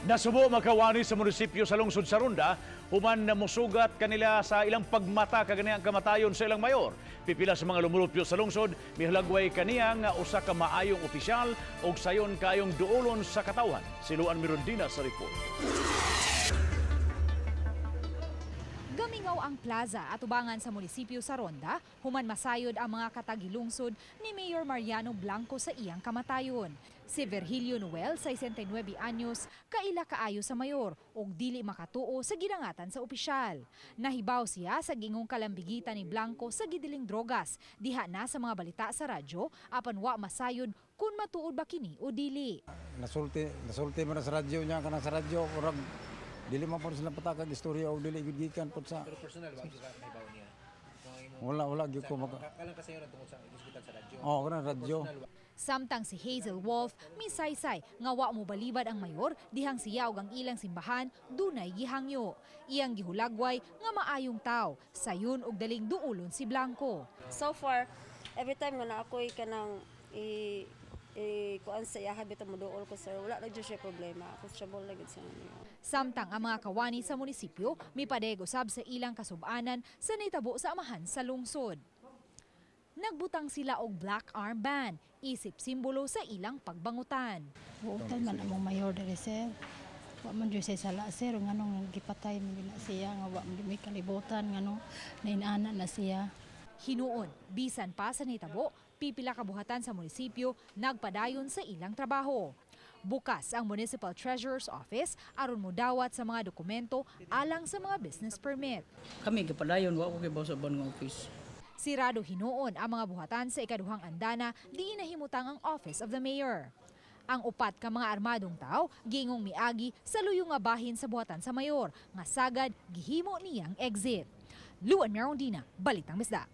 Nasubo makawani sa munisipyo sa lungsod sa Ronda human na musugat kanila sa ilang pagmata kaganiyang kamatayon sa ilang mayor. Pipila sa mga lumulupyo sa lungsod mihalagway kaniya nga usa ka maayong opisyal og sayon kaayong duolon sa katawhan. Si Luan Mirondina sa report. Gamingaw ang plaza atubangan sa munisipyo sa Ronda, human masayod ang mga katagilungsod ni Mayor Mariano Blanco sa iyang kamatayon. Si Virgilio Noel, 69 anyos, kaila kaayo sa mayor ug dili makatuo sa gidangatan sa opisyal. Nahibaw siya sa gingong kalambigitan ni Blanco sa gidiling drogas, diha na sa mga balita sa radyo, apan wa masayod kung matuod ba kini o dili. Nasulti mo na sa radyo niya, kanang sa radyo, urag dili man po sila patakag istorya o dili gyud gikan po sa. Pero personal ba gyud ka niya? Wala gyud ko maka. Kalang kasi yun tungkol sa gisgutan sa radyo. Oh, kanang radyo. Samtang si Hazel Wolf misaysay nga wa mo balibad ang mayor dihang siya og ang ilang simbahan dunay gihangyo. Iyang gihulagway nga maayong taw, sayon og daling duulon si Blanco. So far, every time nga na ako'y kanang i kuan sa iya bitaw moduol ko, sir, wala na jud siya problema. Comfortable na gud sa niyo. Samtang ang mga kawani sa munisipyo mipadayag usab sa ilang kasubanan sa nitabo sa amahan sa lungsod. Nagbutang sila og black armband, isip simbolo sa ilang pagbangutan. Buutan man among mayor diri, sir. Wa man jud siya sala, sir, nganong gipatay man jud na siya nga wa man jud may kalibutan, ngano nainana na siya. Hinuon, bisan pa sa nitabo, pipila ka buhatan sa munisipyo nagpadayon sa ilang trabaho. Bukas ang Municipal Treasurer's Office aron modawat sa mga dokumento alang sa mga business permit. Kami gipadayon, wa ko kibaw sa uban nga office. Sirado hinuon ang mga buhatan sa ikaduhang andana diin nahimutang ang Office of the Mayor. Ang upat ka mga armadong tao giingong miagi sa luyo nga bahin sa buhatan sa mayor nga sagad gihimo niyang exit. Luan Merondina, Balitang Bisdak.